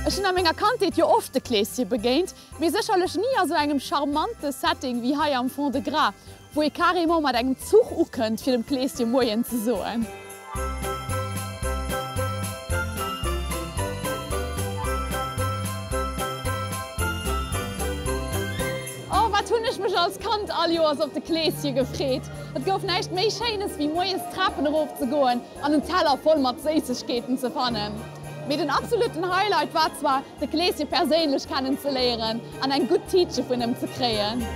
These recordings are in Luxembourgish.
Ech hunn a menger Kandheet jo oft de Kleeschen begéint, mee sécherlech ni a sou engem charmante Setting wéi hei am Fond-de-Gras, wou ee carrément mat engem Zuch ukënnt, fir dem Kleeschen Moien ze soen. Oh, wat hunn ech mech als Kand all Joers op de Kleeschen gefreet! Et gouf näischt méi Schéines, wéi moies d'Trapen erof ze goen an en Teller voll mat Séissegkeeten ze fannen. Mee den absoluten Highlight war zwar, de Kleeschen perséinlech kennen ze léieren an eng gutt Tiitche vun em ze kréien.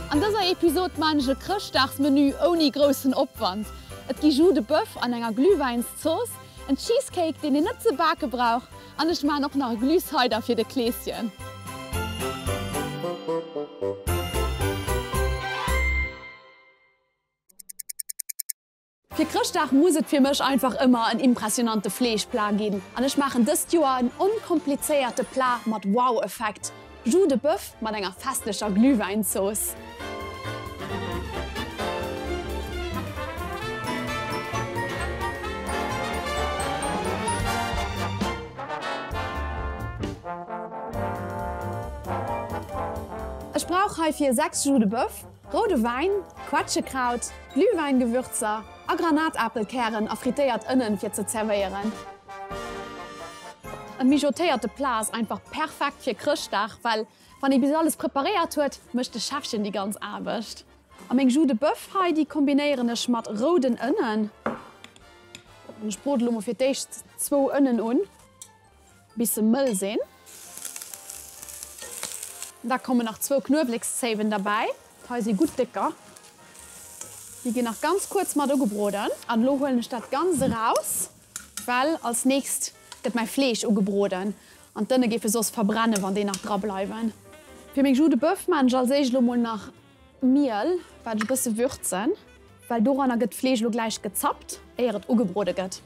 An dëser Episod maan ech e Chrëschtdagsmenü ouni groussen Opwand. Et gi Jus de Boeuf an enger Glühwäinszooss, en Cheesecake deen een net ze bake brauch an ech maan och nach e Glühcider fir de Kleeschen. Fir Chrëschtdag muss et fir mech einfach ëmmer en impressionante Fleeschplat ginn an ech maachen dëst Joer en onkomplizéierte Plat mat Wow-Effekt, Jus de Boeuf mat enger festlecher Glühwäinzooss. Ech brauch heifir 6 Jus de Boeuf, Roude Wäin, Quetschekraut, Glühwäingewürzer a Granatapelkären a frittéiert Ënnen fir ze zerwéieren. E mijotéierte Plat ass einfach perfekt fir Chrëschtdag, well wann ee bis alles preparéiert huet, mécht de Schäffchen déi ganz Aarbecht. A meng Jus de Boeuf hei, déi kombinéieren ech mat rouden Ënnen. Ech brode lo mol fir d'éischt zwou Ënnen un. Bisse mëll sinn. Da kommen nach zwou Knuewlekszéiwen derbäi. Hei si gutt décker. Déi ginn nach ganz kuerz mat ugebroden. An elo huelen ech dat Ganzt eraus, well als nächst gëtt mäi Fleesch ugebroden an d'Ënne géife soss verbrennen, wann déi nach dra bleiwen. Fir meng Jus de Boeuf maan ech als éischt elo mol nach Miel, wat ech e bësse würzen, well doranner gëtt d'Fleesch elo gläich gezappt, éier et ugebrode gëtt.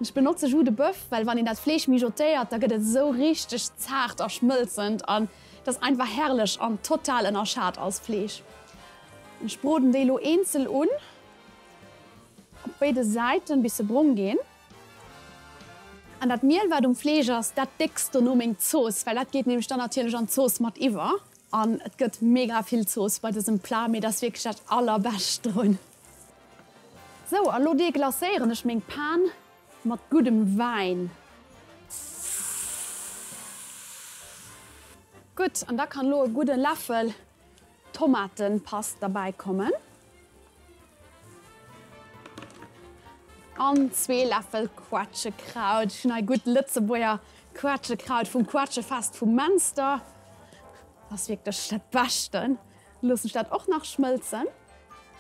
Ech benotze Jus de Boeuf, well wann een dat Fleesch mijotéiert, da gëtt et esou richteg zaart a schmëlzend an et ass einfach herrlech an total ënnerschat als Fleesch. Ech broden déi elo eenzel un, op béide Säiten, bis se brong ginn. An dat Miel wat um Fleesch ass, dat déckst dono meng Zooss, well dat geet nämlech dann natierlech an d'Zooss mat iwwer. An et gëtt mega vill Zooss bei dësem Plat, mee dat ass wierklech dat allerbescht drun. Sou, a lo deglacéieren ech meng Pan mat guddem Wäin. Gutt, an da kann lo e gudde Läffel Tomatenpast derbäi kommen. An zwee Läffel Quetschekraut. Ech hunn hei gutt Lëtzebuerger Quetschekraut vum Quetschefest vu Menster. Dat ass wierklech dat Beschten. Loossen ech dat och nach schmëlzen.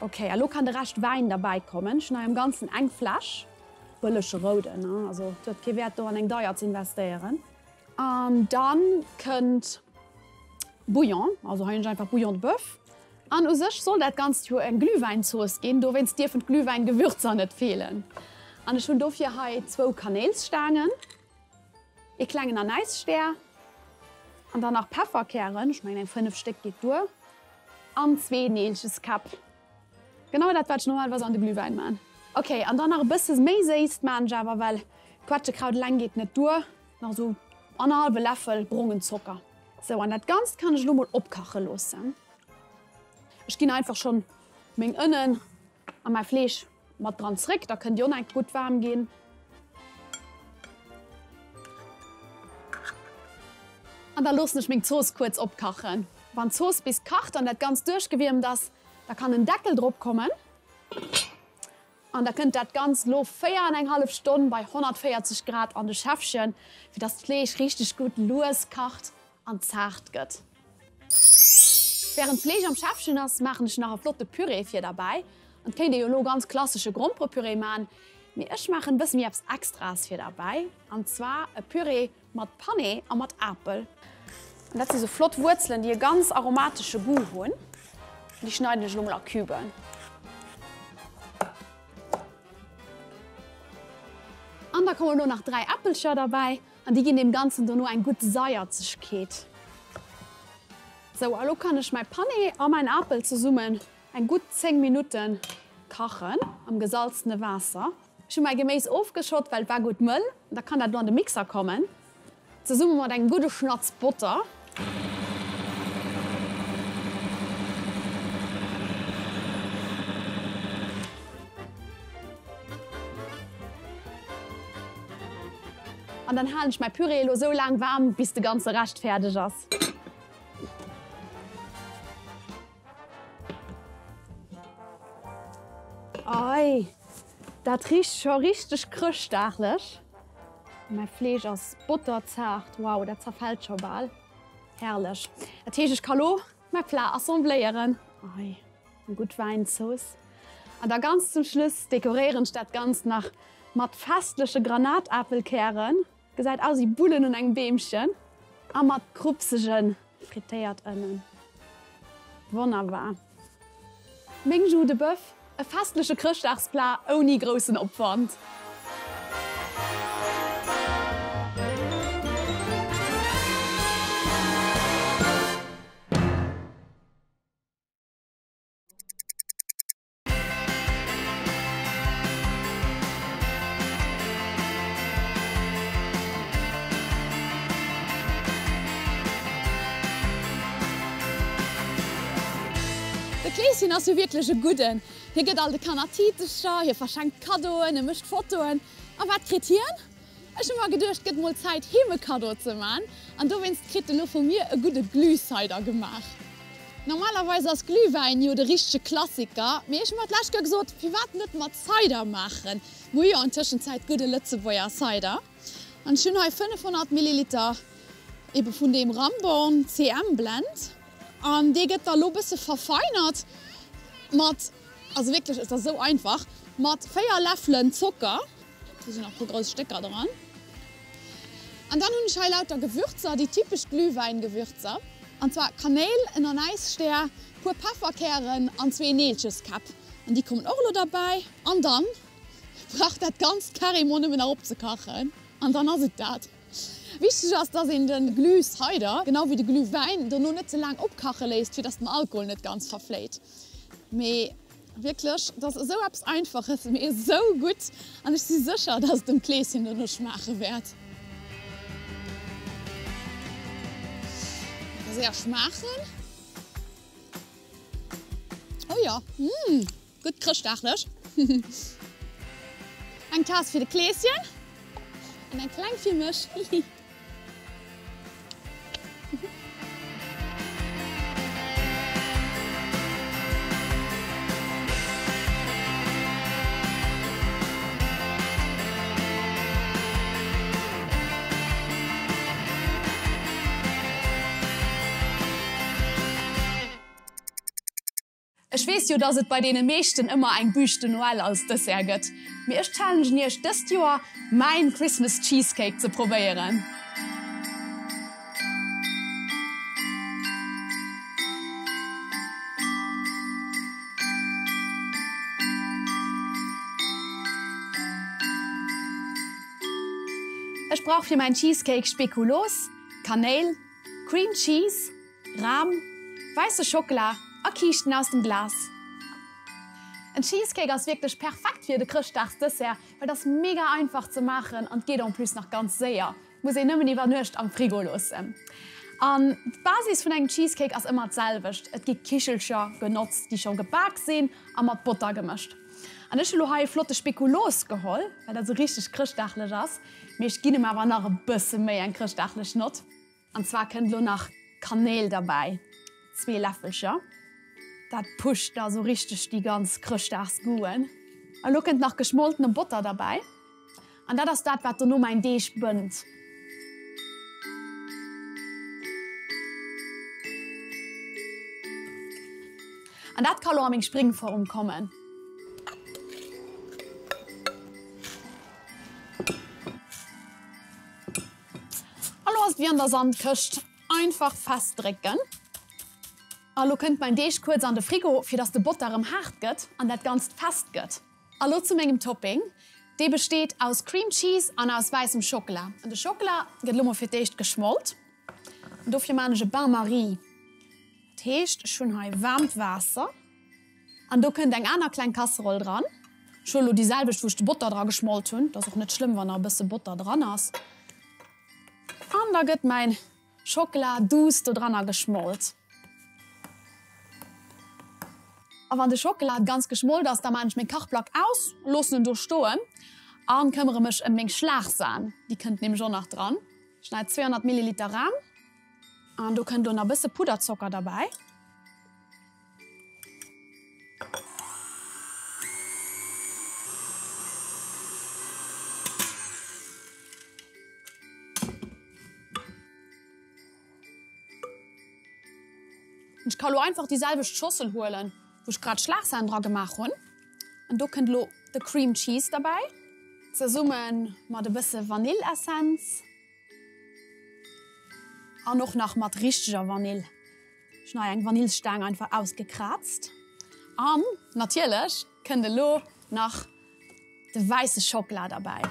Ok, a lo kann de Rescht Wäin derbäi kommen. Ech hunn hei am Ganzen eng Fläsch, bëllege rouden, ne, also et huet kee Wäert do an eng deier ze investéieren. An dann kënnt Bouillon, also hei hunn ech einfach Bouillon de Boeuf. An u sech soll dat Ganzt jo eng Glühwäinzooss ginn, dowéinst dierfen d'Glühwäingewürzer net feelen. An ech hunn dofir hei zwou Kanéilsstaangen, ee klengen Anäisstär an dann nach Pefferkären, ech mengen eng 5 Stéck geet duer, an zwee Neelcheskäpp. Genau dat wat ech normalerweis an de Glühwäin maan. Ok, an dann nach e bësse méi Séisst maan ech awer, well Quetschekraut eleng geet net duer. Nach esou annerhallwe Läffel brongen Zocker. Sou, an dat Ganzt kann ech elo mol opkache loossen. Ech ginn einfach schonn meng Ënnen a mäi Fleesch mat dran zréck, da kënnt déi och nach eng Kéier gutt waarm ginn. An da loossen ech meng Zooss kuerz opkachen. Wann d'Zooss bis kacht an dat Ganzt duerchgewiermt ass, da kann en Deckel drop kommen. An da kënnt dat Ganzt lo 4 an eng hallef Stonn bei 140 Grad an de Schäffchen, fir dass d'Fleesch richteg gutt lues kacht an zaart gëtt. Wärend d'Fleesch am Schäffchen ass, maachen ech nach e flotte Püree fir derbäi. An et kéint ee jo lo ganz klassesche Gromperepüree man, mee ech maachen e bësse méi eppes Extraes fir derbäi, an zwar e Püree Mat Panée a mat Apel. An dat si sou flott Wuerzelen, déi e ganz aromatesche Goût hunn. Déi schneiden ech elo mol a Cuben. An da kommen elo nach 3 Äppelcher derbäi an déi ginn deem Ganzen dono eng gutt Saierzegkeet. Sou, a lo kann ech mäi Pané a mäin Apel zesummen eng gutt 10 Minutten kachen am gesalzene Waasser. Ech hu mäi Geméis ofgeschott, well et war gutt mëll. Da kann dat elo an de Mixer kommen. Zesumme mat engem gudde Schnatz Botter. An dann halen ech mäi Püree elo sou laang waarm, bis de ganze Rescht fäerdeg ass. Ei, dat richt scho richteg chrëschtdaglech. Mäi Fleesch ass botterzaart, wow, dat zerfält scho bal. Herrlech. Dat heescht, ech ka lo mäi Plat assembléieren. Ei, eng gutt Wäinzooss. An da ganz zum Schluss dekoréieren ech dat Ganzt nach mat festleche Granatapelkären. Gesäit aus ewéi Bullen un engem Beemchen. A mat krupsege frittéiert Ënnen. Wonnerbar. Meng Joue de Boeuf, e festleche Chrëschtdagsplat ouni groussen Opwand. De Kleeschen ass jo wierklech e Gudden. Hie gëtt all de Kanner Tiitecher, hie verschenkt Kaddoen, e mécht Fotoen. A wat kritt hien? Ech hu mer geduecht, et gëtt mol Zäit him e Kaddo ze man an dowéinst kritt e lo vu mir e gudde Glühcider gemaach. Normalerweis ass Glühwäin jo de richtege Klassiker, mee ech hu mer d'lescht Joer gesot, firwat net mat Cider maachen? Mir hu jo an Tëschenzäit gudde Lëtzebuerger Cider an ech hunn hei 500 Milliliter ebe vun deem Ramborn CM Blend an dee gëtt da lo bësse verfeinert mat, also wierklech et ass esou einfach, mat 4 Läffelen Zocker. Do sinn nach e puer grouss Stécker dran. An dann hunn ech hei lauter Gewürzer, déi typesch Glühwäin-Gewürzer. An zwar Kanéil, en Anäisstär, puer Pefferkären an zwee Neelcheskäpp. An déi kommen och elo derbäi. An dann brauch dat Ganzt carrément nëmmen nach opzekachen an dann ass et dat. Wichteg ass, dass een de Glühcider, genau wéi de Glühwäin, dono net ze laang opkache léisst, fir dass den Alkohol net ganz verfléit. Mee wierklech, et ass esou eppes Einfaches, mee esou gutt an ech si sécher, dass et dem Kleeschen dono schmaache wäert. Séier schmaachen. Oh jo, mmh, gutt chrëschtdaglech. Eng Taass fir de Kleeschen an eng kleng fir mech, hihi. Ech weess jo, dass et bei deene meeschten ëmmer eng Bûche de Noël als Dessert gëtt, mee ech challengen iech dëst Joer mäin Christmas Cheesecake ze probéieren. Ech brauch fir mäin Cheesecake Spekuloos, Kanéil, Cream Cheese, Ram, wäisse Schockela a Kiischten aus dem Glas. En Cheesecake ass wierklech perfekt fir de Chrëschtdagsdessert, well et ass mega einfach ze maachen an et geet en plus nach ganz séier. Muss een nëmmen iwwer Nuecht am Frigo loossen. An d'Basis vun engem Cheesecake ass ëmmer d'selwecht, et gi Kichelcher genotzt, déi scho gebak sinn a mat Botter gemëscht. An ech hu lo hei e flotte Spekuloos geholl, well dat esou richteg chrëschtdaglech ass, mee ech ginn em awer nach e bësse méi eng chrëschtdaglech Nott. An zwar kënnt lo nach Kanéil derbäi, zwee Läffelcher. Dat pusht da sou richteg déi ganz Chrëschtdagsgoûten. A lo kënnt nach geschmoltene Botter derbäi. An dat ass dat, wat dono mäin Deeg bënnt. An dat ka lo a meng Springform kommen. A lo ass et wéi an der Sandkëscht, einfach fest drécken. A lo kënnt mäin Deeg kuerz an de Frigo, fir dass de Botter erëm haart gëtt an dat Ganzt fest gëtt. A lo zu mengem Topping. Dee besteet aus Cream Cheese an aus wäissem Schockela. An de Schockela gëtt elo mol fir d'éischt geschmolt. An dofir maan ech e Bain-Marie. Dat heescht, ech hunn hei waarmt Waasser an do kënnt eng aner kleng Kasseroll dran. Ech huele lo déi selwecht, wou ech de Botter dra geschmolt hunn. Et ass och net schlëmm, wann nach e bësse Botter dran ass. An da gëtt mäin Schockela douce dodranner geschmolt. A wann de Schockela ganz geschmolt ass, da maan ech meng Kachplack aus, loossen en do stoen an këmmere mech em meng Schlagsahn. Déi kënnt nämlech och nach dran. Ech hun hei 200 Milliliter Ram an do kënnt lo nach bësse Pudderzocker derbäi. Ech ka lo einfach déi selwecht Schossel huelen, wou ech grad Schlagsahn dra gemaach hunn. An do kënnt lo de Cream Cheese derbäi, zesumme mat e bësse Vanillessenz an och nach mat richteger Vanill. Ech hunn hei eng Vanillsstaang einfach ausgekraazt. An natierlech kënnt elo nach de wäisse Schockela derbäi.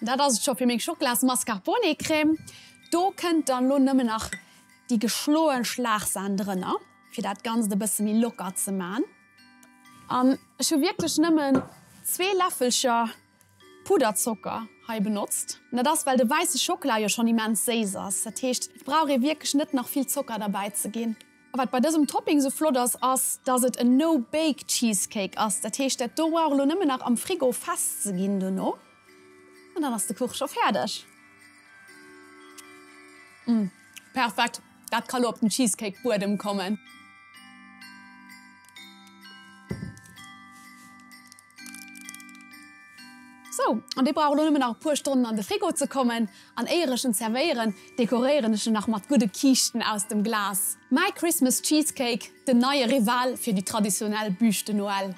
Dat ass et scho fir meng Schockela's-Mascarpone-Crème. Do kënnt dann elo nëmmen nach déi geschloe Schlagsahn drënner, fir dat Ganzt e bësse méi locker ze man. An ech hu wierklech nëmmen zwee Läffelcher Pudderzocker hei benotzt. An dat ass, well de wäisse Schockela jo schonn immens séiss ass. Dat heescht, et brauch ee wierklech net nach vill Zocker derbäi ze ginn. A wat bei dësem Topping sou flott ass, ass, dass et en No-Bake Cheesecake ass. Dat heescht, dat do brauch elo nëmmen nach am Frigo fest ze ginn dono an dann ass de Kuch scho fäerdeg. Mmh, perfekt! Dat ka lo op den Cheesecake Buedem kommen. Sou, an dee brauch elo nëmmen nach e puer Stonnen an de Frigo ze kommen. An éier ech en zerwéieren, dekoréieren ech en nach mat gudde Kiischten aus dem Glas. Mäi Christmas Cheesecake, den neie Rival fir déi traditionell Bûche de Noël.